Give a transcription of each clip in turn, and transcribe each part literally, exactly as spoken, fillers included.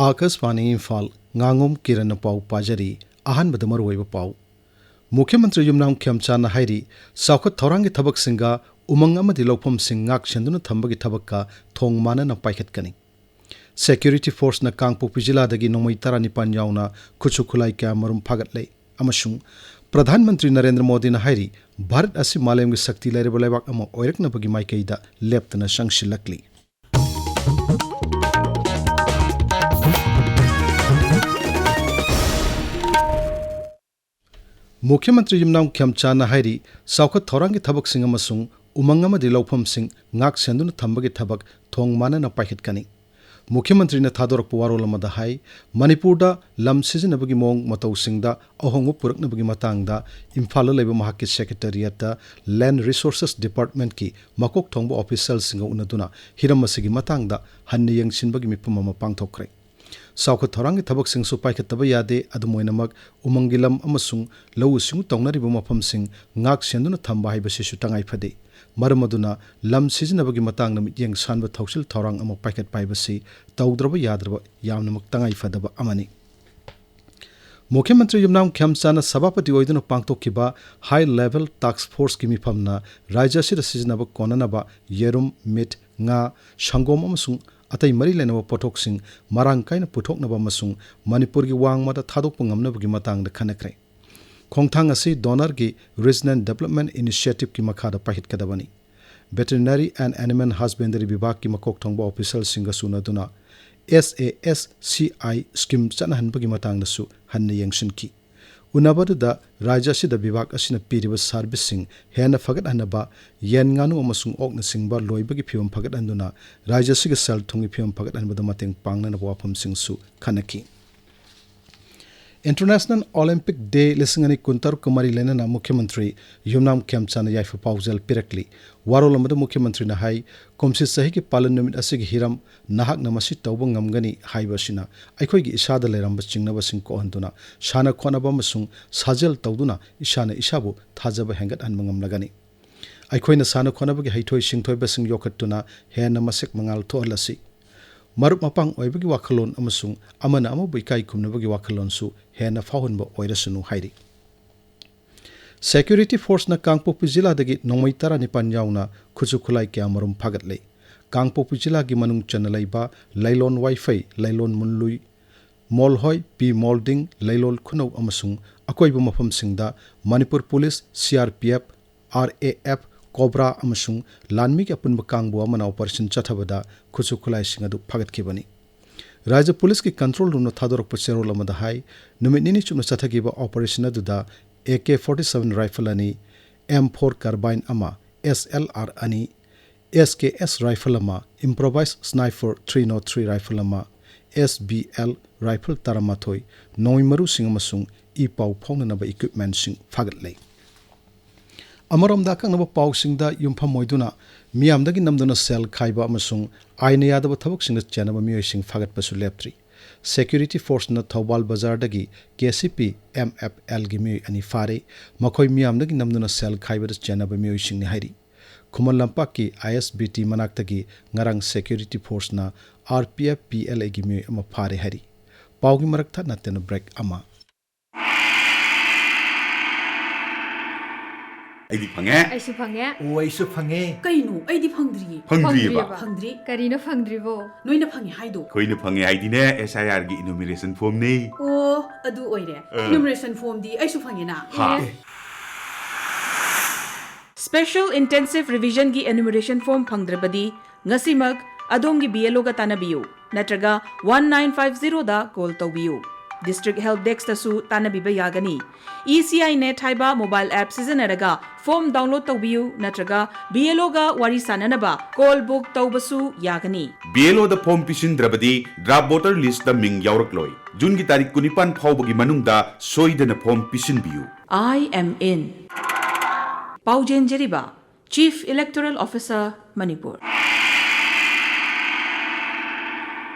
ꯑꯥꯀꯥꯁꯕꯥꯅꯤ ꯏꯝꯐꯥꯜ, ꯉꯥꯉꯣꯝ ꯀꯤꯔꯟꯅ ꯄꯥꯎ ꯄꯥꯖꯔꯤ꯫ ꯑꯍꯥꯟꯕꯗ ꯃꯔꯨꯑꯣꯏꯕ ꯄꯥꯎ꯫ ꯃꯨꯈ꯭ꯌ ꯃꯟꯇ꯭ꯔꯤ ꯌꯨꯝꯅꯥꯝ ꯈꯦꯝꯆꯥꯟꯅ ꯍꯥꯏꯔꯤ, ꯆꯥꯎꯈꯠ ꯊꯧꯔꯥꯡꯒꯤ ꯊꯕꯛꯁꯤꯡꯒ ꯎꯃꯪ ꯑꯃꯗꯤ ꯂꯧꯐꯝꯁꯤꯡ ꯉꯥꯛ ꯁꯦꯟꯗꯨꯅ ꯊꯝꯕꯒꯤ ꯊꯕꯛꯀ ꯊꯣꯡ ꯃꯥꯟꯅꯅ ꯄꯥꯏꯈꯠꯀꯅꯤ꯫ ꯁꯦꯀ꯭ꯌꯨꯔꯤꯇꯤ ꯐꯣꯔꯁꯅ ꯀꯥꯡꯄꯣꯛꯄꯤ ꯖꯤꯂꯥꯗꯒꯤ ꯅꯣꯡꯃꯩ ꯇꯔꯥꯅꯤꯄꯥꯟ ꯌꯥꯎꯅ ꯈꯨꯠꯁꯨ ꯈꯨꯠꯂꯥꯏ ꯀꯌꯥꯃꯔꯨꯝ ꯐꯥꯒꯠꯂꯦ꯫ ꯑꯃꯁꯨꯡ ꯄ꯭ꯔꯙꯥꯟ ꯃꯟꯇ꯭ꯔꯤ ꯅꯔꯦꯟꯗ꯭ꯔ ꯃꯣꯗꯤꯅ ꯍꯥꯏꯔꯤ, ꯚꯥꯔꯠ ꯑꯁꯤ ꯃꯥꯂꯦꯝꯒꯤ ꯁꯛꯇꯤ ꯂꯩꯔꯕ ꯂꯩꯕꯥꯛ ꯑꯃ ꯑꯣꯏꯔꯛꯅꯕꯒꯤ ꯃꯥꯏꯀꯩꯗ ꯂꯦꯞꯇꯅ ꯆꯪꯁꯤꯜꯂꯛꯂꯤ꯫ ꯃꯨꯈ꯭ꯌ ꯃꯟꯇ꯭ꯔꯤ ꯌꯨꯝꯅꯥꯝ ꯈꯦꯝꯆꯥꯟꯅ ꯍꯥꯏꯔꯤ, ꯆꯥꯎꯈꯠ ꯊꯧꯔꯥꯡꯒꯤ ꯊꯕꯛꯁꯤꯡ ꯑꯃꯁꯨꯡ ꯎꯃꯪ ꯑꯃꯗꯤ ꯂꯧꯐꯝꯁꯤꯡ ꯉꯥꯛ ꯁꯦꯟꯗꯨꯅ ꯊꯝꯕꯒꯤ ꯊꯕꯛ ꯊꯣꯡ ꯃꯥꯟꯅꯅ ꯄꯥꯏꯈꯠꯀꯅꯤ꯫ ꯃꯨꯈ꯭ꯌ ꯃꯟꯇ꯭ꯔꯤꯅ ꯊꯥꯗꯣꯔꯛꯄ ꯋꯥꯔꯣꯜ ꯑꯃꯗ ꯍꯥꯏ, ꯃꯅꯤꯄꯨꯔꯗ ꯂꯝ ꯁꯤꯖꯤꯟꯅꯕꯒꯤ ꯃꯑꯣꯡ ꯃꯇꯧꯁꯤꯡꯗ ꯑꯍꯣꯡꯕ ꯄꯨꯔꯛꯅꯕꯒꯤ ꯃꯇꯥꯡꯗ ꯏꯝꯐꯥꯜꯗ ꯂꯩꯕ ꯃꯍꯥꯛꯀꯤ ꯁꯦꯀ꯭ꯔꯦꯇꯔꯤꯌꯦꯠꯇ ꯂꯦꯟ ꯔꯤꯁꯣꯔꯁꯦꯁ ꯗꯤꯄꯥꯔꯠꯃꯦꯟꯠꯀꯤ ꯃꯀꯣꯛ ꯊꯣꯡꯕ ꯑꯣꯐꯤꯁꯤꯌꯦꯜꯁꯤꯡꯒ ꯎꯅꯗꯨꯅ ꯍꯤꯔꯝ ꯑꯁꯤꯒꯤ ꯃꯇꯥꯡꯗ ꯍꯟꯅ ꯌꯦꯡꯁꯤꯟꯕꯒꯤ ꯃꯤꯐꯝ ꯑꯃ ꯄꯥꯡꯊꯣꯛꯈ꯭ꯔꯦ꯫ ꯆꯥꯎꯈꯠ ꯊꯧꯔꯥꯡꯒꯤ ꯊꯕꯛꯁꯤꯡꯁꯨ ꯄꯥꯏꯈꯠꯇꯕ ꯌꯥꯗꯦ꯫ ꯑꯗꯨꯝ ꯑꯣꯏꯅꯃꯛ, ꯎꯃꯪꯒꯤ ꯂꯝ ꯑꯃꯁꯨꯡ ꯂꯧꯎ ꯁꯤꯡꯎ ꯇꯧꯅꯔꯤꯕ ꯃꯐꯝꯁꯤꯡ ꯉꯥꯛ ꯁꯦꯟꯗꯨꯅ ꯊꯝꯕ ꯍꯥꯏꯕꯁꯤꯁꯨ ꯇꯉꯥꯏ ꯐꯗꯦ꯫ ꯃꯔꯝ ꯑꯗꯨꯅ, ꯂꯝ ꯁꯤꯖꯤꯟꯅꯕꯒꯤ ꯃꯇꯥꯡꯗ ꯃꯤꯠꯌꯦꯡ ꯁꯥꯟꯕ ꯊꯧꯁꯤꯜ ꯊꯧꯔꯥꯡ ꯑꯃ ꯄꯥꯏꯈꯠꯄ ꯍꯥꯏꯕꯁꯤ ꯇꯧꯗ꯭ꯔꯕ ꯌꯥꯗ꯭ꯔꯕ, ꯌꯥꯝꯅꯃꯛ ꯇꯉꯥꯏ ꯐꯗꯕ ꯑꯃꯅꯤ꯫ ꯃꯨꯈ꯭ꯌ ꯃꯟꯇ꯭ꯔꯤ ꯌꯨꯝꯅꯥꯝ ꯈꯦꯝꯆꯥꯟꯅ ꯁꯚꯥꯄꯇꯤ ꯑꯣꯏꯗꯨꯅ ꯄꯥꯡꯊꯣꯛꯈꯤꯕ ꯍꯥꯏ ꯂꯦꯚꯦꯜ ꯇꯥꯛꯁ ꯐꯣꯔꯁꯀꯤ ꯃꯤꯐꯝꯅ ꯔꯥꯖ꯭ꯌ ꯑꯁꯤꯗ ꯁꯤꯖꯤꯟꯅꯕ ꯀꯣꯟꯅꯅꯕ ꯌꯦꯔꯨꯝ, ꯃꯤꯠ, ꯉꯥ, ꯁꯪꯒꯣꯝ ꯑꯃꯁꯨꯡ ꯑꯇꯩ ꯃꯔꯤ ꯂꯩꯅꯕ ꯄꯣꯠꯊꯣꯛꯁꯤꯡ ꯃꯔꯥꯡ ꯀꯥꯏꯅ ꯄꯨꯊꯣꯛꯅꯕ ꯑꯃꯁꯨꯡ ꯃꯅꯤꯄꯨꯔꯒꯤ ꯋꯥꯡꯃꯗ ꯊꯥꯗꯣꯛꯄ ꯉꯝꯅꯕꯒꯤ ꯃꯇꯥꯡꯗ ꯈꯟꯅꯈ꯭ꯔꯦ꯫ ꯈꯣꯡꯊꯥꯡ ꯑꯁꯤ ꯗꯣꯅꯔꯒꯤ ꯔꯤꯖꯅꯦꯜ ꯗꯤꯕꯦꯂꯞꯃꯦꯟꯠ ꯏꯅꯤꯁꯤꯌꯦꯇꯤꯚꯀꯤ ꯃꯈꯥꯗ ꯄꯥꯏꯈꯠꯀꯗꯕꯅꯤ꯫ ꯚꯦꯇꯦꯔꯤꯅꯔꯤ ꯑꯦꯟ ꯑꯦꯅꯤꯃꯦꯜ ꯍꯁꯕꯦꯟꯗꯔꯤ ꯕꯤꯚꯥꯒꯀꯤ ꯃꯀꯣꯛ ꯊꯣꯡꯕ ꯑꯣꯐꯤꯁꯤꯌꯦꯜꯁꯤꯡꯒꯁꯨ ꯎꯅꯗꯨꯅ ꯑꯦꯁ A S C I scheme ꯆꯠꯅꯍꯟꯕꯒꯤ ꯃꯇꯥꯡꯗꯁꯨ ꯍꯟꯅ ꯌꯦꯡꯁꯤꯟꯈꯤ꯫ ꯎꯅꯕ ꯑꯗꯨꯗ ꯔꯥꯖ꯭ꯌ ꯑꯁꯤꯗ ꯕꯤꯚꯥꯒ ꯑꯁꯤꯅ ꯄꯤꯔꯤꯕ ꯁꯔꯚꯤꯁꯁꯤꯡ ꯍꯦꯟꯅ ꯐꯒꯠꯍꯟꯅꯕ, ꯌꯦꯟ, ꯉꯥꯅꯨ ꯑꯃꯁꯨꯡ ꯑꯣꯛꯅꯆꯤꯡꯕ ꯂꯣꯏꯕꯒꯤ ꯐꯤꯚꯝ ꯐꯒꯠꯍꯟꯗꯨꯅ ꯔꯥꯖ꯭ꯌ ꯑꯁꯤꯒꯤ ꯁꯦꯜ ꯊꯨꯝꯒꯤ ꯐꯤꯚꯝ ꯐꯒꯠꯍꯟꯕꯗ ꯃꯇꯦꯡ ꯄꯥꯡꯅꯅꯕ ꯋꯥꯐꯝꯁꯤꯡꯁꯨ ꯈꯟꯅꯈꯤ꯫ ꯏꯟꯇꯔꯅꯦꯁꯅꯦꯜ ꯑꯣꯂꯤꯝꯄꯤꯛ ꯗꯦ ꯂꯤꯁꯤꯡ ꯑꯅꯤ ꯀꯨꯟꯇꯔꯨꯛꯀ ꯃꯔꯤ ꯂꯩꯅꯅ ꯃꯨꯈ꯭ꯌ ꯃꯟꯇ꯭ꯔꯤ ꯌꯨꯝꯅꯥꯝ ꯈꯦꯝꯆꯥꯟꯅ ꯌꯥꯏꯐ ꯄꯥꯎꯖꯦꯜ ꯄꯤꯔꯛꯂꯤ꯫ ꯋꯥꯔꯣꯜ ꯑꯃꯗ ꯃꯨꯈ꯭ꯌ ꯃꯟꯇ꯭ꯔꯤꯅ ꯍꯥꯏ, ꯀꯨꯝꯁꯤ ꯆꯍꯤꯒꯤ ꯄꯥꯂꯟ ꯅꯨꯃꯤꯠ ꯑꯁꯤꯒꯤ ꯍꯤꯔꯝ "ꯅꯍꯥꯛꯅ ꯃꯁꯤ ꯇꯧꯕ ꯉꯝꯒꯅꯤ" ꯍꯥꯏꯕ ꯑꯁꯤꯅ ꯑꯩꯈꯣꯏꯒꯤ ꯏꯁꯥꯗ ꯂꯩꯔꯝꯕ ꯆꯤꯡꯅꯕꯁꯤꯡ ꯀꯣꯛꯍꯟꯗꯨꯅ ꯁꯥꯟꯅ ꯈꯣꯠꯅꯕ ꯑꯃꯁꯨꯡ ꯁꯥꯖꯦꯜ ꯇꯧꯗꯨꯅ ꯏꯁꯥꯅ ꯏꯁꯥꯕꯨ ꯊꯥꯖꯕ ꯍꯦꯟꯒꯠꯍꯟꯕ ꯉꯝꯂꯒꯅꯤ꯫ ꯑꯩꯈꯣꯏꯅ ꯁꯥꯟꯅ ꯈꯣꯠꯅꯕꯒꯤ ꯍꯩꯊꯣꯏ ꯁꯤꯡꯊꯣꯏꯕꯁꯤꯡ ꯌꯣꯛꯈꯠꯇꯨꯅ ꯍꯦꯟꯅ ꯃꯁꯛ ꯃꯉꯥꯜ ꯊꯣꯛꯍꯜꯂꯁꯤ꯫ ꯃꯔꯨꯞ ꯃꯄꯥꯡ ꯑꯣꯏꯕꯒꯤ ꯋꯥꯈꯜꯂꯣꯟ ꯑꯃꯁꯨꯡ ꯑꯃꯅ ꯑꯃꯕꯨ ꯏꯀꯥꯏ ꯈꯨꯝꯅꯕꯒꯤ ꯋꯥꯈꯜꯂꯣꯟꯁꯨ ꯍꯦꯟꯅ ꯐꯥꯎꯍꯟꯕ ꯑꯣꯏꯔꯁꯅꯨ ꯍꯥꯏꯔꯤ꯫ Security Forceꯅ ꯀꯥꯡꯄꯣꯛꯄꯤ ꯖꯤꯂꯥꯗꯒꯤ ꯅꯣꯡꯃꯩ ꯇꯔꯥꯅꯤꯄꯥꯟ ꯌꯥꯎꯅ ꯈꯨꯠꯁꯨ ꯈꯨꯠꯂꯥꯏ ꯀꯌꯥꯃꯔꯨꯝ ꯐꯥꯒꯠꯂꯦ꯫ ꯀꯥꯡꯄꯣꯛꯄꯤ ꯖꯤꯂꯥꯒꯤ ꯃꯅꯨꯡ ꯆꯟꯅ ꯂꯩꯕ ꯂꯩꯂꯣꯟ ꯋꯥꯏꯐꯩ, ꯂꯩꯂꯣꯟ ꯃꯨꯟꯂꯨꯏ, ꯃꯣꯜꯍꯣꯏ, ꯄꯤ ꯃꯣꯜꯗꯤꯡ, ꯂꯩꯂꯣꯜ ꯈꯨꯅꯧ ꯑꯃꯁꯨꯡ ꯑꯀꯣꯏꯕ ꯃꯐꯝꯁꯤꯡꯗ Manipur police, C R P F, R A F, cobra ꯑꯃꯁꯨꯡ ꯂꯥꯟꯃꯤꯒꯤ ꯑꯄꯨꯟꯕ ꯀꯥꯡꯕꯨ ꯑꯃꯅ operation ꯆꯠꯊꯕꯗ ꯈꯨꯠꯁꯨ ꯈꯨꯠꯂꯥꯏꯁꯤꯡ ꯑꯗꯨ ꯐꯥꯒꯠꯈꯤꯕꯅꯤ꯫ ꯔꯥꯖ꯭ꯌ ꯄꯨꯂꯤꯁꯀꯤ control roomꯅ ꯊꯥꯗꯣꯔꯛꯄ ꯆꯦꯔꯣꯜ ꯑꯃꯗ ꯍꯥꯏ, ꯅꯨꯃꯤꯠ ꯅꯤꯅꯤ ꯆꯨꯞꯅ ꯆꯠꯊꯈꯤꯕ operation ꯑꯗꯨꯗ A K forty seven rifle ꯑꯅꯤ, ꯑꯦꯝ four carbine ꯑꯃ, ꯑꯦꯁ ꯑꯦꯜ ꯑꯥꯔ ꯑꯅꯤ, ꯑꯦꯁ ꯀꯦ ꯑꯦꯁ rifle ꯑꯃ, improvised sniper three nought three rifle ꯑꯃ, ꯑꯦꯁ ꯕꯤ ꯑꯦꯜ rifle ꯇꯔꯥꯃꯥꯊꯣꯏ, ꯅꯣꯡꯃꯩ ꯃꯔꯨꯁꯤꯡ ꯑꯃꯁꯨꯡ ꯏ ꯄꯥꯎ ꯐꯥꯎꯅꯅꯕ equipmentꯁꯤꯡ ꯐꯥꯒꯠꯂꯦ꯫ ꯑꯃꯔꯣꯝꯗ, ꯑꯀꯛꯅꯕ ꯄꯥꯎꯁꯤꯡꯗ ꯌꯨꯝꯐꯝ ꯑꯣꯏꯗꯨꯅ ꯃꯤꯌꯥꯝꯗꯒꯤ ꯅꯝꯗꯨꯅ ꯁꯦꯜ ꯈꯥꯏꯕ ꯑꯃꯁꯨꯡ ꯑꯥꯏꯟꯅ ꯌꯥꯗꯕ ꯊꯕꯛꯁꯤꯡꯗ ꯆꯦꯟꯅꯕ ꯃꯤꯑꯣꯏꯁꯤꯡ ꯐꯥꯒꯠꯄꯁꯨ ꯂꯦꯞꯇ꯭ꯔꯤ꯫ Security Forceꯅ ꯊꯧꯕꯥꯜ ꯕꯖꯥꯔꯗꯒꯤ K C P M F ꯑꯦꯜꯒꯤ ꯃꯤꯑꯣꯏ ꯑꯅꯤ ꯐꯥꯔꯦ꯫ ꯃꯈꯣꯏ ꯃꯤꯌꯥꯝꯗꯒꯤ ꯅꯝꯗꯨꯅ ꯁꯦꯜ ꯈꯥꯏꯕꯗ ꯆꯦꯟꯅꯕ ꯃꯤꯑꯣꯏꯁꯤꯡꯅꯤ ꯍꯥꯏꯔꯤ꯫ ꯈꯨꯃꯟ ꯂꯝꯄꯥꯛꯀꯤ ꯑꯥꯏ ꯑꯦꯁ ꯕꯤ ꯇꯤ ꯃꯅꯥꯛꯇꯒꯤ ꯉꯔꯥꯡ Security Forceꯅ R P F P L ꯑꯦꯒꯤ ꯃꯤꯑꯣꯏ ꯑꯃ ꯐꯥꯔꯦ ꯍꯥꯏꯔꯤ꯫ ꯄꯥꯎꯒꯤ ꯃꯔꯛ ꯊꯠꯅ ꯇꯦꯟꯅ break ꯑꯃ꯫ ꯑꯩꯗꯤ ꯐꯪꯉꯦ꯫ ꯑꯩꯁꯨ ꯐꯪꯉꯦ꯫ ꯑꯣ, ꯑꯩꯁꯨ ꯐꯪꯉꯦ꯫ ꯀꯩꯅꯣ? ꯑꯩꯗꯤ ꯐꯪꯗ꯭ꯔꯤꯌꯦ꯫ ꯐꯪꯗ꯭ꯔꯤꯌꯦꯕ? ꯐꯪꯗ꯭ꯔꯤꯌꯦꯕ꯫ ꯐꯪꯗ꯭ꯔꯤ꯫ ꯀꯔꯤꯅꯣ ꯐꯪꯗ꯭ꯔꯤꯕꯣ? ꯅꯣꯏꯅ ꯐꯪꯉꯦ ꯍꯥꯏꯗꯣ꯫ ꯑꯩꯈꯣꯏꯅ ꯐꯪꯉꯦ ꯍꯥꯏꯗꯤꯅꯦ, ꯑꯦꯁ ꯑꯥꯏ ꯑꯥꯔꯒꯤ enumeration formꯅꯦ꯫ ꯑꯣ, ꯑꯗꯨ ꯑꯣꯏꯔꯦ꯫ ꯑ꯫ Enumeration formꯗꯤ ꯑꯩꯁꯨ ꯐꯪꯉꯦꯅ꯫ ꯍꯥ? ꯑꯦ꯫ Special Intensive Revisionꯒꯤ enumeration form ꯐꯪꯗ꯭ꯔꯕꯗꯤ, ꯉꯁꯤꯃꯛ ꯑꯗꯣꯝꯒꯤ ꯕꯤ ꯑꯦꯜ ꯑꯣꯒ ꯇꯥꯟꯅꯕꯤꯌꯨ ꯅꯠꯇ꯭ꯔꯒ one nine five zeroꯗ call ꯇꯧꯕꯤꯌꯨ꯫ District Help Deskꯇꯁꯨ ꯇꯥꯟꯅꯕꯤꯕ ꯌꯥꯒꯅꯤ꯫ ꯏ ꯁꯤ ꯑꯥꯏ ꯅꯦꯠ ꯍꯥꯏꯕ mobile app ꯁꯤꯖꯤꯟꯅꯔꯒ form download ꯇꯧꯕꯤꯌꯨ ꯅꯠꯇ꯭ꯔꯒ ꯕꯤ ꯑꯦꯜ ꯑꯣꯒ ꯋꯥꯔꯤ ꯁꯥꯅꯅꯕ call book ꯇꯧꯕꯁꯨ ꯌꯥꯒꯅꯤ꯫ ꯕꯤ ꯑꯦꯜ ꯑꯣꯗ form ꯄꯤꯁꯤꯟꯗ꯭ꯔꯕꯗꯤ draft voter listꯇ ꯃꯤꯡ ꯌꯥꯎꯔꯛꯂꯣꯏ꯫ ꯖꯨꯟꯒꯤ ꯇꯥꯔꯤꯛ ꯀꯨꯟꯅꯤꯄꯥꯟ ꯐꯥꯎꯕꯒꯤ ꯃꯅꯨꯡꯗ ꯁꯣꯏꯗꯅ form ꯄꯤꯁꯤꯟꯕꯤꯌꯨ꯫ I am in꯫ ꯄꯥꯎꯖꯦꯟꯖꯔꯤꯕ Chief Electoral Officer, Manipur.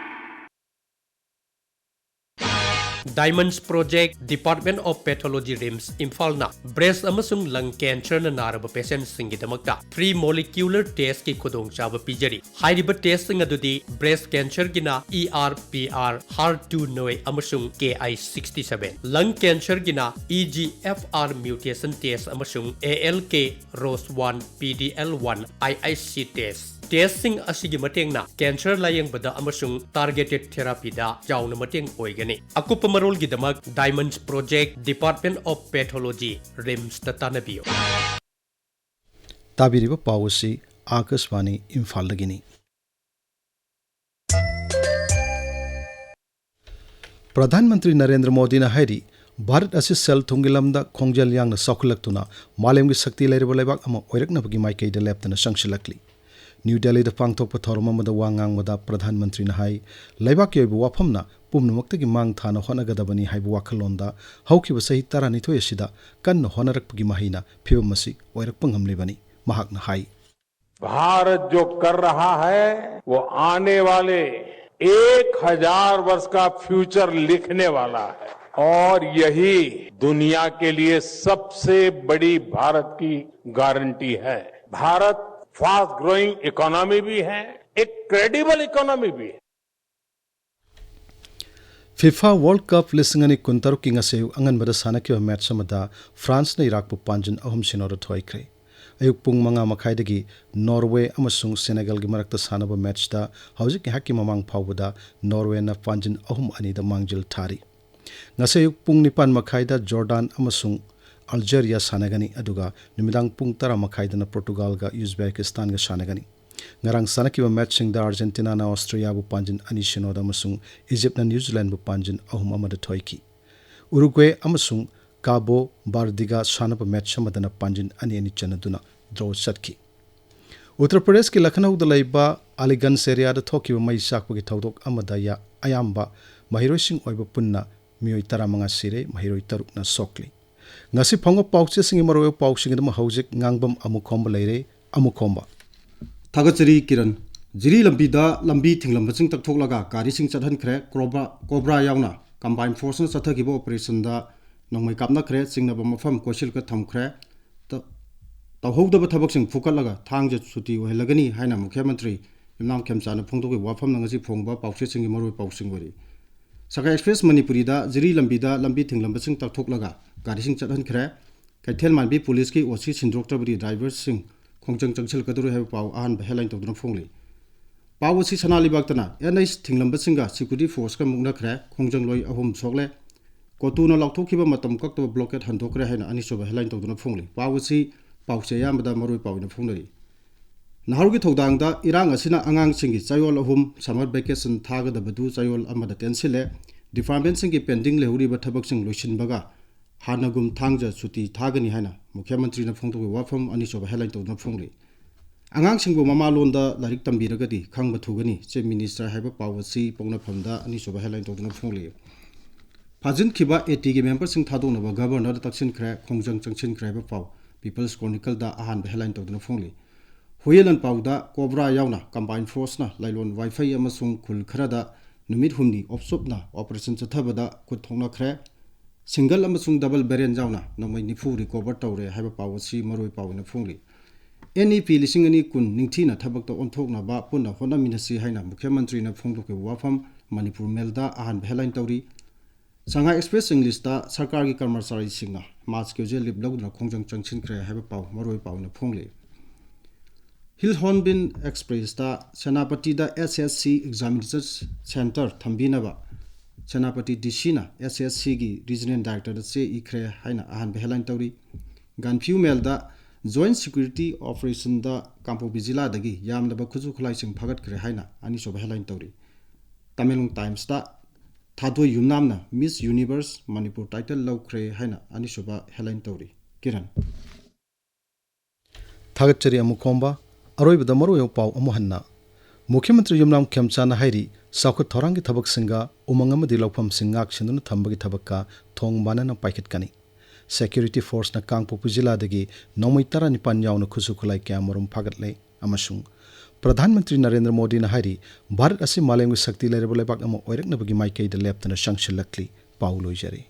Diamonds Project, Department of Pathology, RIMS, ꯏꯝꯐꯥꯜꯅ breast ꯑꯃꯁꯨꯡ lung cancerꯅ ꯅꯥꯔꯕ patientꯁꯤꯡꯒꯤꯗꯃꯛꯇ three molecular testꯀꯤ ꯈꯨꯗꯣꯡꯆꯥꯕ ꯄꯤꯖꯔꯤ꯫ ꯍꯥꯏꯔꯤꯕ testꯁꯤꯡ ꯑꯗꯨꯗꯤ breast cancerꯒꯤꯅ E R P R, HER two neu ꯑꯃꯁꯨꯡ K I sixty seven, lung cancerꯒꯤꯅ E G F R mutation test ꯑꯃꯁꯨꯡ A L K ROS one, P D L one, I I C test꯫ Testꯁꯤꯡ ꯑꯁꯤꯒꯤ ꯃꯇꯦꯡꯅ cancer ꯂꯥꯌꯦꯡꯕꯗ ꯑꯃꯁꯨꯡ targeted therapyꯗ ꯆꯥꯎꯅ ꯃꯇꯦꯡ ꯑꯣꯏꯒꯅꯤ꯫ ꯑꯀꯨꯞꯄ ꯃꯔꯣꯜꯒꯤꯗꯃꯛ Diamonds Project, Department of Pathology, RIMSꯇ ꯇꯥꯟꯅꯕꯤꯌꯨ꯫ ꯇꯥꯕꯤꯔꯤꯕ ꯄꯥꯎ ꯑꯁꯤ ꯑꯥꯀꯥꯁꯕꯥꯅꯤ ꯏꯝꯐꯥꯜꯗꯒꯤꯅꯤ꯫ ꯄ꯭ꯔꯙꯥꯟ ꯃꯟꯇ꯭ꯔꯤ ꯅꯔꯦꯟꯗ꯭ꯔ ꯃꯣꯗꯤꯅ ꯍꯥꯏꯔꯤ, ꯚꯥꯔꯠ ꯑꯁꯤ ꯁꯦꯜ ꯊꯨꯝꯒꯤ ꯂꯝꯗ ꯈꯣꯡꯖꯦꯜ ꯌꯥꯡꯅ ꯆꯥꯎꯈꯠꯂꯛꯇꯨꯅ ꯃꯥꯂꯦꯝꯒꯤ ꯁꯛꯇꯤ ꯂꯩꯔꯕ ꯂꯩꯕꯥꯛ ꯑꯃ ꯑꯣꯏꯔꯛꯅꯕꯒꯤ ꯃꯥꯏꯀꯩꯗ ꯂꯦꯞꯇꯅ ꯆꯪꯁꯤꯜꯂꯛꯂꯤ꯫ ꯅ꯭ꯌꯨ ꯗꯦꯜꯂꯤꯗ ꯄꯥꯡꯊꯣꯛꯄ ꯊꯧꯔꯝ ꯑꯃꯗ ꯋꯥ ꯉꯥꯡꯕꯗ ꯄ꯭ꯔꯙꯥꯟ ꯃꯟꯇ꯭ꯔꯤꯅ ꯍꯥꯏ, ꯂꯩꯕꯥꯛꯀꯤ ꯑꯣꯏꯕ ꯋꯥꯐꯝꯅ ꯄꯨꯝꯅꯃꯛꯇꯒꯤ ꯃꯥꯡ ꯊꯥꯅ ꯍꯣꯠꯅꯒꯗꯕꯅꯤ ꯍꯥꯏꯕ ꯋꯥꯈꯜꯂꯣꯟꯗ ꯍꯧꯈꯤꯕ ꯆꯍꯤ ꯇꯔꯥꯅꯤꯊꯣꯏ ꯑꯁꯤꯗ ꯀꯟꯅ ꯍꯣꯠꯅꯔꯛꯄꯒꯤ ꯃꯍꯩꯅ ꯐꯤꯚꯝ ꯑꯁꯤ ꯑꯣꯏꯔꯛꯄ ꯉꯝꯂꯤꯕꯅꯤ꯫ ꯃꯍꯥꯛꯅ ꯍꯥꯏ, भारत जो कर रहा है, वो आने वाले एक हजार वर्ष का फ्यूचर लिखने वाला है, और यही दुनिया के लिए सबसे बड़ी भारत की गारंटी है। भारत फास्ट ग्रोइंग इकोनॉमी भी है, एक क्रेडिबल इकोनॉमी भी है। FIFA World Cup ꯂꯤꯁꯤꯡ ꯑꯅꯤ ꯀꯨꯟꯇꯔꯨꯛꯀꯤ ꯉꯁꯤ ꯑꯌꯨꯛ ꯑꯉꯟꯕꯗ ꯁꯥꯟꯅꯈꯤꯕ ꯃꯦꯠꯆ ꯑꯃꯗ ꯐ꯭ꯔꯥꯟꯁꯅ ꯏꯔꯥꯛꯄꯨ ꯄꯥꯟꯖꯤꯟ ꯑꯍꯨꯝ ꯁꯤꯅꯣꯗ ꯊꯣꯏꯈ꯭ꯔꯦ꯫ ꯑꯌꯨꯛ ꯄꯨꯡ ꯃꯉꯥ ꯃꯈꯥꯏꯗꯒꯤ ꯅꯣꯔꯋꯦ ꯑꯃꯁꯨꯡ ꯁꯦꯅꯦꯒꯜꯒꯤ ꯃꯔꯛꯇ ꯁꯥꯟꯅꯕ ꯃꯦꯠꯆꯇ ꯍꯧꯖꯤꯛ ꯉꯥꯏꯍꯥꯛꯀꯤ ꯃꯃꯥꯡ ꯐꯥꯎꯕꯗ ꯅꯣꯔꯋꯦꯅ ꯄꯥꯟꯖꯤꯟ ꯑꯍꯨꯝ ꯑꯅꯤꯗ ꯃꯥꯡꯖꯤꯜ ꯊꯥꯔꯤ꯫ ꯉꯁꯤ ꯑꯌꯨꯛ ꯄꯨꯡ ꯅꯤꯄꯥꯟ ꯃꯈꯥꯏꯗ ꯖꯣꯔꯗꯥꯟ ꯑꯃꯁꯨꯡ ꯑꯜꯖꯦꯔꯤꯌꯥ ꯁꯥꯟꯅꯒꯅꯤ, ꯑꯗꯨꯒ ꯅꯨꯃꯤꯗꯥꯡ ꯄꯨꯡ ꯇꯔꯥ ꯃꯈꯥꯏꯗꯅ ꯄꯣꯔꯇꯨꯒꯥꯜꯒ ꯎꯖꯕꯦꯀꯤꯁꯇꯥꯟꯒ ꯁꯥꯟꯅꯒꯅꯤ꯫ ꯉꯔꯥꯡ ꯁꯥꯟꯅꯈꯤꯕ ꯃꯦꯠꯆꯁꯤꯡꯗ ꯑꯥꯔꯖꯦꯟꯇꯤꯅꯥꯅ ꯑꯣꯁꯇ꯭ꯔꯤꯌꯥꯕꯨ ꯄꯥꯟꯖꯤꯟ ꯑꯅꯤ ꯁꯤꯅꯣꯗ ꯑꯃꯁꯨꯡ ꯏꯖꯤꯞꯅ ꯅ꯭ꯌꯨꯖꯤꯂꯦꯟꯕꯨ ꯄꯥꯟꯖꯤꯟ ꯑꯍꯨꯝ ꯑꯃꯗ ꯊꯣꯏꯈꯤ꯫ ꯎꯔꯨꯒ꯭ꯋꯦ ꯑꯃꯁꯨꯡ ꯀꯥꯕꯣ ꯕꯥꯔꯗꯤꯒ ꯁꯥꯟꯅꯕ ꯃꯦꯠꯆ ꯑꯃꯗꯅ ꯄꯥꯟꯖꯤꯟ ꯑꯅꯤ ꯑꯅꯤ ꯆꯟꯅꯗꯨꯅ ꯗ꯭ꯔꯣ ꯆꯠꯈꯤ꯫ ꯎꯠꯇꯔ ꯄ꯭ꯔꯗꯦꯁꯀꯤ ꯂꯈꯅꯧꯗ ꯂꯩꯕ ꯑꯂꯤꯒꯟꯖ ꯑꯦꯔꯤꯌꯥꯗ ꯊꯣꯛꯈꯤꯕ ꯃꯩ ꯆꯥꯛꯄꯒꯤ ꯊꯧꯗꯣꯛ ꯑꯃꯗ ꯌꯥ-, ꯑꯌꯥꯝꯕ ꯃꯍꯩꯔꯣꯏꯁꯤꯡ ꯑꯣꯏꯕ ꯄꯨꯟꯅ ꯃꯤꯑꯣꯏ ꯇꯔꯥꯃꯉꯥ ꯁꯤꯔꯦ, ꯃꯍꯩꯔꯣꯏ ꯇꯔꯨꯛꯅ ꯁꯣꯛꯂꯤ꯫ ꯉꯁꯤ ꯐꯪꯕ ꯄꯥꯎꯆꯦꯁꯤꯡꯒꯤ ꯃꯔꯨꯑꯣꯏꯕ ꯄꯥꯎꯁꯤꯡꯒꯤꯗꯃꯛ ꯍꯧꯖꯤꯛ ꯉꯥꯡꯕꯝ ꯑꯃꯨꯈꯣꯝꯕ ꯂꯩꯔꯦ꯫ ꯑꯃꯨꯈꯣꯝꯕ꯫ ꯊꯥꯒꯠꯆꯔꯤ ꯀꯤꯔꯟ꯫ ꯖꯤꯔꯤ ꯂꯝꯕꯤꯗ ꯂꯝꯕꯤ ꯊꯤꯡꯂꯝꯕꯁꯤꯡ ꯇꯛꯊꯣꯛꯂꯒ ꯒꯥꯔꯤꯁꯤꯡ ꯆꯠꯍꯟꯈ꯭ꯔꯦ꯫ ꯀꯣꯕ꯭ꯔꯥ, ꯀꯣꯕ꯭ꯔꯥ ꯌꯥꯎꯅ Combined Forceꯅ ꯆꯠꯊꯈꯤꯕ operationꯗ ꯅꯣꯡꯃꯩ ꯀꯥꯞꯅꯈ꯭ꯔꯦ, ꯆꯤꯡꯅꯕ ꯃꯐꯝ ꯀꯣꯏꯁꯤꯜꯂꯒ ꯊꯝꯈ꯭ꯔꯦ꯫ ꯇ-, ꯇꯧꯍꯧꯗꯕ ꯊꯕꯛꯁꯤꯡ ꯐꯨꯀꯠꯂꯒ ꯊꯥꯡꯖ ꯁꯨꯇꯤ ꯑꯣꯏꯍꯜꯂꯒꯅꯤ ꯍꯥꯏꯅ ꯃꯨꯈ꯭ꯌ ꯃꯟꯇ꯭ꯔꯤ ꯌꯨꯝꯅꯥꯝ ꯈꯦꯝꯆꯥꯟꯅ ꯐꯣꯡꯗꯣꯛꯈꯤꯕ ꯋꯥꯐꯝꯅ ꯉꯁꯤ ꯐꯣꯡꯕ ꯄꯥꯎꯆꯦꯁꯤꯡꯒꯤ ꯃꯔꯨꯑꯣꯏꯕ ꯄꯥꯎꯁꯤꯡ ꯑꯣꯏꯔꯤ꯫ ꯁꯉꯥꯏ Express ꯃꯅꯤꯄꯨꯔꯤꯗ ꯖꯤꯔꯤ ꯂꯝꯕꯤꯗ ꯂꯝꯕꯤ ꯊꯤꯡꯂꯝꯕꯁꯤꯡ ꯇꯛꯊꯣꯛꯂꯒ ꯒꯥꯔꯤꯁꯤꯡ ꯆꯠꯍꯟꯈ꯭ꯔꯦ꯫ ꯀꯩꯊꯦꯜ ꯃꯥꯟꯕꯤ ꯄꯨꯂꯤꯁꯀꯤ ꯑꯣ ꯁꯤ ꯁꯤꯟꯗꯣꯛꯇ꯭ꯔꯕꯗꯤ ꯗ꯭ꯔꯥꯏꯚꯔꯁꯤꯡ ꯈꯣꯡꯖꯪ ꯆꯪꯁꯤꯜꯂꯛꯀꯗꯧꯔꯤ ꯍꯥꯏꯕ ꯄꯥꯎ ꯑꯍꯥꯟꯕ headline ꯇꯧꯗꯨꯅ ꯐꯣꯡꯂꯤ꯫ ꯄꯥꯎ ꯑꯁꯤ ꯁꯅꯥ ꯂꯩꯕꯥꯛꯇꯅ ꯑꯦꯟ ꯑꯩꯆ ꯊꯤꯡꯂꯝꯕꯁꯤꯡꯒ security forceꯀ ꯃꯨꯛꯅꯈ꯭ꯔꯦ, ꯈꯣꯡꯖꯪꯂꯣꯏ ꯑꯍꯨꯝ ꯁꯣꯛꯂꯦ꯫ ꯀꯣꯇꯨꯅ ꯂꯥꯎꯊꯣꯛꯈꯤꯕ ꯃꯇꯝ ꯀꯛꯇꯕ blockade ꯍꯟꯗꯣꯛꯈ꯭ꯔꯦ ꯍꯥꯏꯅ ꯑꯅꯤꯁꯨꯕ headline ꯇꯧꯗꯨꯅ ꯐꯣꯡꯂꯤ꯫ ꯄꯥꯎ ꯑꯁꯤ ꯄꯥꯎꯆꯦ ꯑꯌꯥꯝꯕꯗ ꯃꯔꯨꯑꯣꯏ ꯄꯥꯎ ꯑꯣꯏꯅ ꯐꯣꯡꯅꯔꯤ꯫ ꯅꯍꯥꯔꯣꯜꯒꯤ ꯊꯧꯗꯥꯡꯗ ꯏꯔꯥꯡ ꯑꯁꯤꯅ ꯑꯉꯥꯡꯁꯤꯡꯒꯤ ꯆꯌꯣꯜ ꯑꯍꯨꯝ summer vacation ꯊꯥꯒꯗꯕꯗꯨ ꯆꯌꯣꯜ ꯑꯃꯗ ꯇꯦꯟꯁꯤꯜꯂꯦ꯫ Departmentꯁꯤꯡꯒꯤ pending ꯂꯩꯍꯧꯔꯤꯕ ꯊꯕꯛꯁꯤꯡ ꯂꯣꯏꯁꯤꯟꯕꯒ ꯍꯥꯟꯅꯒꯨꯝ ꯊꯥꯡꯖ ꯁꯨꯇꯤ ꯊꯥꯒꯅꯤ ꯍꯥꯏꯅ ꯃꯨꯈ꯭ꯌ ꯃꯟꯇ꯭ꯔꯤꯅ ꯐꯣꯡꯗꯣꯛꯈꯤꯕ ꯋꯥꯐꯝ ꯑꯅꯤꯁꯨꯕ headline ꯇꯧꯗꯨꯅ ꯐꯣꯡꯂꯤ꯫ ꯑꯉꯥꯡꯁꯤꯡꯕꯨ ꯃꯃꯥꯂꯣꯟꯗ ꯂꯥꯏꯔꯤꯛ ꯇꯝꯕꯤꯔꯒꯗꯤ ꯈꯪꯕ ꯊꯨꯒꯅꯤ, Chief Minister ꯍꯥꯏꯕ ꯄꯥꯎ ꯑꯁꯤ ꯄꯣꯛꯅꯐꯝꯗ ꯑꯅꯤꯁꯨꯕ headline ꯇꯧꯗꯨꯅ ꯐꯣꯡꯂꯤ꯫ ꯐꯥꯖꯤꯟꯈꯤꯕ ATꯒꯤ memberꯁꯤꯡ ꯊꯥꯗꯣꯛꯅꯕ Governorꯗ ꯇꯛꯁꯤꯟꯈ꯭ꯔꯦ, ꯈꯣꯡꯖꯪ ꯆꯪꯁꯤꯟꯈ꯭ꯔꯦ ꯍꯥꯏꯕ ꯄꯥꯎ People's Chronicleꯗ ꯑꯍꯥꯟꯕ headline ꯇꯧꯗꯨꯅ ꯐꯣꯡꯂꯤ꯫ ꯍꯨꯌꯦꯟ ꯂꯥꯟꯄꯥꯎꯗ COBRA ꯌꯥꯎꯅ Combined Forceꯅ ꯂꯥꯏꯂꯣꯟ ꯋꯥꯏꯐꯩ ꯑꯃꯁꯨꯡ ꯈꯨꯜ ꯈꯔꯗ ꯅꯨꯃꯤꯠ ꯍꯨꯝꯅꯤ ꯑꯣꯞꯆꯨꯞꯅ operation ꯆꯠꯊꯕꯗ ꯈꯨꯠ ꯊꯣꯛꯅꯈ꯭ꯔꯦ꯫ Single ꯑꯃꯁꯨꯡ double barrel ꯌꯥꯎꯅ ꯅꯣꯡꯃꯩ ꯅꯤꯐꯨ recover ꯇꯧꯔꯦ ꯍꯥꯏꯕ ꯄꯥꯎ ꯑꯁꯤ ꯃꯔꯨꯑꯣꯏ ꯄꯥꯎ ꯑꯣꯏꯅ ꯐꯣꯡꯂꯤ꯫ NEP ꯂꯤꯁꯤꯡ ꯑꯅꯤ ꯀꯨꯟ ꯅꯤꯡꯊꯤꯅ ꯊꯕꯛꯇ ꯑꯣꯟꯊꯣꯛꯅꯕ ꯄꯨꯟꯅ ꯍꯣꯠꯅꯃꯤꯟꯅꯁꯤ ꯍꯥꯏꯅ ꯃꯨꯈ꯭ꯌ ꯃꯟꯇ꯭ꯔꯤꯅ ꯐꯣꯡꯗꯣꯛꯈꯤꯕ ꯋꯥꯐꯝ Manipur Mailꯗ ꯑꯍꯥꯟꯕ headline ꯇꯧꯔꯤ꯫ Shanghai Express Englishꯇ ꯁꯔꯀꯥꯔꯒꯤ ꯀꯔꯃꯆꯥꯔꯤꯁꯤꯡꯅ March casual leave ꯂꯧꯗꯨꯅ ꯈꯣꯡꯖꯪ ꯆꯪꯁꯤꯟꯈ꯭ꯔꯦ ꯍꯥꯏꯕ ꯄꯥꯎ ꯃꯔꯨꯑꯣꯏ ꯄꯥꯎ ꯑꯣꯏꯅ ꯐꯣꯡꯂꯤ꯫ Hill Hornbill Expressꯇ ꯁꯦꯅꯥꯄꯇꯤꯗ SSC examination center ꯊꯝꯕꯤꯅꯕ Senapati DCꯅ SSCꯒꯤ Regional Directorꯗ ꯆꯦ ꯏꯈ꯭ꯔꯦ ꯍꯥꯏꯅ ꯑꯍꯥꯟꯕ headline ꯇꯧꯔꯤ꯫ Gaanphiu Mailꯗ Joint Security Operationꯗ ꯀꯥꯡꯄꯣꯛꯄꯤ ꯖꯤꯂꯥꯗꯒꯤ ꯌꯥꯝꯂꯕ ꯈꯨꯠꯁꯨ ꯈꯨꯠꯂꯥꯏꯁꯤꯡ ꯐꯥꯒꯠꯈ꯭ꯔꯦ ꯍꯥꯏꯅ ꯑꯅꯤꯁꯨꯕ headline ꯇꯧꯔꯤ꯫ Tamenglong Timesꯇ ꯊꯥꯗꯣꯏ ꯌꯨꯝꯅꯥꯝꯅ Miss Universe Manipur title ꯂꯧꯈ꯭ꯔꯦ ꯍꯥꯏꯅ ꯑꯅꯤꯁꯨꯕ headline ꯇꯧꯔꯤ꯫ ꯀꯤꯔꯟ꯫ ꯊꯥꯒꯠꯆꯔꯤ ꯑꯃꯨꯛ ꯈꯣꯝꯕ꯫ ꯑꯔꯣꯏꯕꯗ ꯃꯔꯨꯑꯣꯏꯕ ꯄꯥꯎ ꯑꯃꯨꯛ ꯍꯟꯅ꯫ ꯃꯨꯈ꯭ꯌ ꯃꯟꯇ꯭ꯔꯤ ꯌꯨꯝꯅꯥꯝ ꯈꯦꯝꯆꯥꯟꯅ ꯍꯥꯏꯔꯤ, ꯆꯥꯎꯈꯠ ꯊꯧꯔꯥꯡꯒꯤ ꯊꯕꯛꯁꯤꯡꯒ ꯎꯃꯪ ꯑꯃꯗꯤ ꯂꯧꯐꯝꯁꯤꯡ ꯉꯥꯛ ꯁꯦꯟꯗꯨꯅ ꯊꯝꯕꯒꯤ ꯊꯕꯛꯀ ꯊꯣꯡ ꯃꯥꯟꯅꯅ ꯄꯥꯏꯈꯠꯀꯅꯤ꯫ Security Forceꯅ ꯀꯥꯡꯄꯣꯛꯄꯤ ꯖꯤꯂꯥꯗꯒꯤ ꯅꯣꯡꯃꯩ ꯇꯔꯥꯅꯤꯄꯥꯟ ꯌꯥꯎꯅ ꯈꯨꯠꯁꯨ ꯈꯨꯠꯂꯥꯏ ꯀꯌꯥꯃꯔꯨꯝ ꯐꯥꯒꯠꯂꯦ ꯑꯃꯁꯨꯡ ꯄ꯭ꯔꯙꯥꯟ ꯃꯟꯇ꯭ꯔꯤ ꯅꯔꯦꯟꯗ꯭ꯔ ꯃꯣꯗꯤꯅ ꯍꯥꯏꯔꯤ, ꯚꯥꯔꯠ ꯑꯁꯤ ꯃꯥꯂꯦꯝꯒꯤ ꯁꯛꯇꯤ ꯂꯩꯔꯕ ꯂꯩꯕꯥꯛ ꯑꯃ ꯑꯣꯏꯔꯛꯅꯕꯒꯤ ꯃꯥꯏꯀꯩꯗ ꯂꯦꯞꯇꯅ ꯆꯪꯁꯤꯜꯂꯛꯂꯤ꯫ ꯄꯥꯎ ꯂꯣꯏꯖꯔꯦ꯫